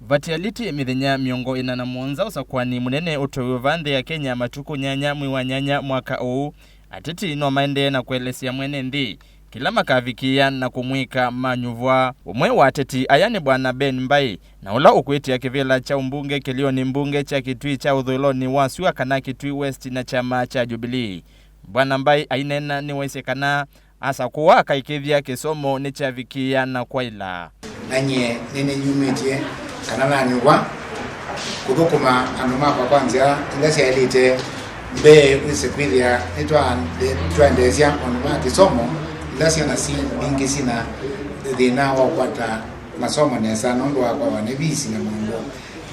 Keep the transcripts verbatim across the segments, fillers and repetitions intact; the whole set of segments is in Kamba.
Vatialiti mĩthenya mĩongo ĩna na mũonza ũsakũani mũnene ũtwĩwe va nthĩ ya Kenya matukũ nyanya mwei wa nyanya mwaka ũũ. Ateti no maendee na kũelesya mwene nthĩ kĩla makavikĩĩa na kũmwĩka manyuvwa. Ũmwe wa ateti aya nĩ Bwana Ben Mbai, na ũla ũkwĩtĩa kĩvĩla kya ũmbunge kĩlĩonĩ mbunge kya Kitui kya ũthũĩlonĩ wa sua kana Kitui West na kyama kya Jubilee. Bwana Mbai aineena nĩwaisye kana asakũwa akaĩkĩĩthya kĩsomo nĩkyavikĩĩa na kwaĩla. Na nyie nĩnĩyumĩtye kana nanyuvwa kũthũkũma andũ makwa kwa nzĩa ila syaĩlĩte. Mbee wĩse kwĩthĩa nĩtwaendeesya maũndũ ma kĩsomo ila syana si mbingĩ syĩna thĩna wa kũkwata masomo nesa nũndũ wa kwawa nĩ visi na maũndũ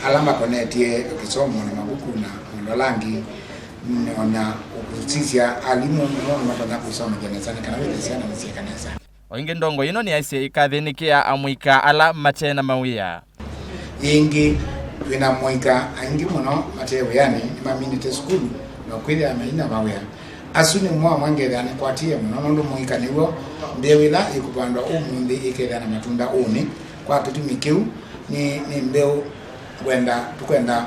ala makonetye kĩsomo na mavuku na maũndũ ala angĩ, o na kũsisya alimũ nũndũ matonya kwĩsomethya nesa nĩ kana wĩthĩe syana nĩsyĩka nesa. O ĩngĩ ndongoi ĩno nĩyaisye ĩkathĩnĩkĩa amũika ala mate na mawĩa. Yĩngĩ, twĩ na amũika aingĩ mũno mate wĩanĩ nĩmaminĩte sukulu na kwĩthĩa mai na mawĩa. Asu nĩmo amwe ngethĩa nĩkwatie mũno nũndũ mũika nĩw'o mbeũ ĩla ĩkũvandwa ũmũnthĩ ĩkethĩa na matunda ũnĩ. Kwa kĩtumi kĩu, nĩ, nĩ mbeũ ngwenda, tũkwenda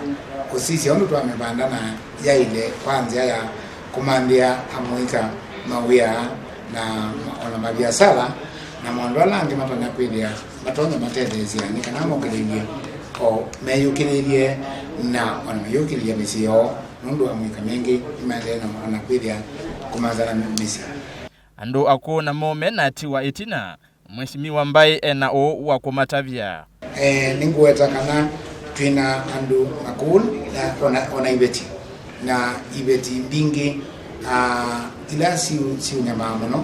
kũsisya ũndũ twamĩvanda na yaĩle kwa nzĩa ya kũmanthĩa amũika mawĩa na ma-, o na maviasala na maũndũ ala angĩ matonya kwĩthĩa matonya matetheesya nĩ kana mokĩlĩlye o meyũkĩlĩlye na o na mayũkĩlĩlya mĩsyĩ yoo, nũndũ amũika mingĩ nĩmaendee na o na kwĩthĩa kũmanthana mĩsyĩ. Andũ akũũ namo menatiwa ĩtina. Mheshimiwa Mbai ena ũũ wa kũmatavya. Eh, nĩngũweta kana twĩ na andũ makũũ na ona, ona iveti, na iveti mbingĩ, ah, ila siũ-, siũnyamaa mũno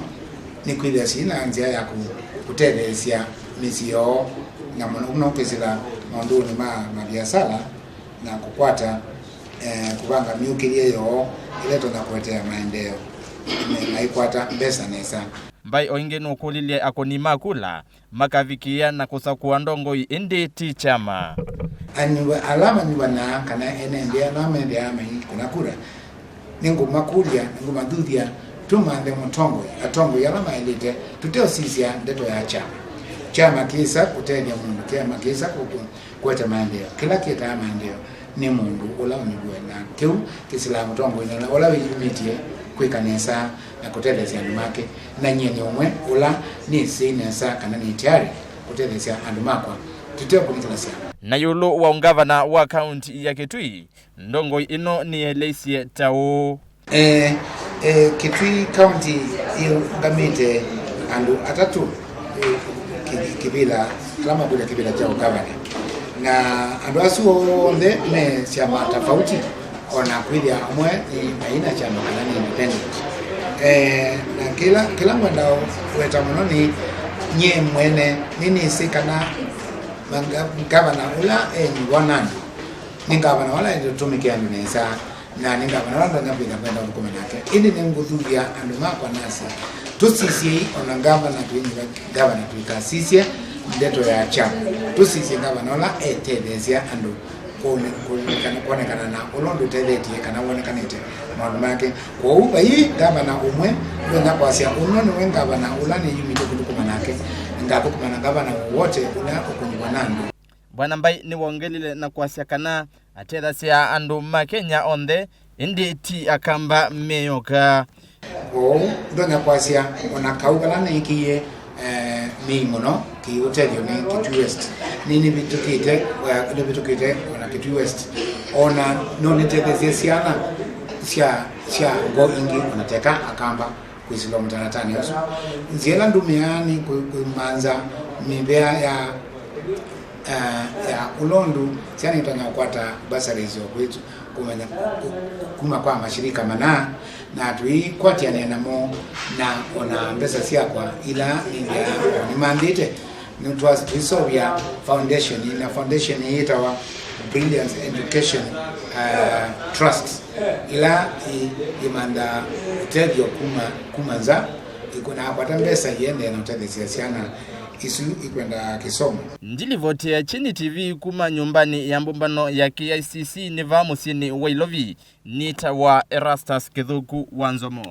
nĩ kwĩthĩa syĩ na nzĩa ya kũ-, kũtetheesya mĩsyĩ yoo, na mũno mũno kwĩsĩla maũndũnĩ ma maviasala na kũkwata, eh, kũvanga myũkĩlye yoo ĩla ĩtonya kũetea maendeeo na, na ĩkwata mbesa nesa. Mbai o ĩngĩ nũkũlilye akũni ma kula makavikĩĩa na kũsakũa ndongoi ĩndĩ ti kyama. Anyuva ala manyuvanaa kana ene nthĩ ala methĩawa maikũna kura, nĩngũmakũlya, nĩngũmathuthya tũmanthe mũtongoi, atongoi ala maĩlĩte, tũteũsisya ndeto ya kyama. Kyama kĩsa kũtethya mũndũ, kyama kĩsa kũkũ-, kũete maendeeo. Kĩla kĩetaa maendeeo nĩ mũndũ ũla ũnyuviwe, na kĩu kĩsilaa mũtongoinĩ ũla wĩyumĩtye kwĩka nesa na kũtetheesya andũ make. Na nyie nĩ ũmwe ũla nĩsĩ nesa kana nĩ tayari kũtetheesya andũ makwa tũteũkũnĩkĩlasya. Na ĩũlũ wa ũngavana wa kaunti ya Kitui, ndongoi ĩno nĩyeleisye ta ũũ. Eh, eh, Kitui County yĩũngamĩte andũ atatũ, eh, kĩ-, kĩvĩla, ala makũlya kĩvĩla kya ũgavana. Na andũ asu onthe me syama tofauti, o na kwĩthĩa amwe nĩ maina kyama kana nĩ independent. Eh, na kĩla, kĩla ngwenda kũweta mũno nĩ nyie mwene nĩnĩsĩ kana manga-, ngavana ũla enyuvwa na andũ nĩ ngavana wala ũtũmĩkĩa andũ nesa. Na nĩ ngavana ũla ndonya kwĩtha kwenda ũthũkũma nake. Ĩndĩ nĩngũthuthya andũ makwa nasya, tũsisyei o na ngavana twĩnyuva ngavana tũikasisye ndeto ya kyama. Tũsisye ngavana ũla etetheesya andũ kwone-, kwonekana, kwonekana na ũla ũndũ ũtethetye kana wonekanĩte maũndũ make. Kwoou vai ngavana ũmwe ndonya kwasya ũno nĩwe ngavana ũla nĩyumĩte kũthũkũma nake. Ngathũkũma na ngavana wowote ũla ũkũnyuva na andũ. Bwana Mbai nĩwongelile na kwasya kana atethasya andũ ma Kenya onthe, ĩndĩ ti Akamba meyoka. Kwoou ndonya kwasya o na kau vala nĩkĩie, eh, mĩi mũno kĩ ũtethyo nĩ Kitui West. Nĩnĩvĩtũkĩte, eh, nĩvĩtũkĩte o na Kitui West. O na no nĩtetheesye syana sya, sya ngo ingĩ o na teka Akamba kwĩsĩlwa mũtalatanĩ ũsu. Nzĩa ĩla ndũmĩaa nĩ kũ-, kũmantha mĩvea ya, eh, ya ũla ũndũ syana itonya kũkwata bursaries o kwĩtu kũmanya ku-, ku-, kuma kwa mashirika mana, na tũikwatĩanĩa namo na o na mbesa syakwa ila nĩthĩaa o nĩmanthĩte. Nĩtwa-, tũiseũvya foundation, na foundation ĩĩ yĩtawa Brilliance Education, uh, Trust, ĩla ĩ-, ĩmanthaa ũtethyo kuma, kuma nza, ĩkũ-, na akwata mbesa iendee na ũtetheesya syana isu ikwenda kĩsomo. Ndilivoti ya Kyeni T V kuma nyũmbanĩ ya mbũmbano ya K I C C nĩ vaa mũsyĩnĩ wa Ilovi, nĩtawa Erastus Kĩthũku wa Nzomo.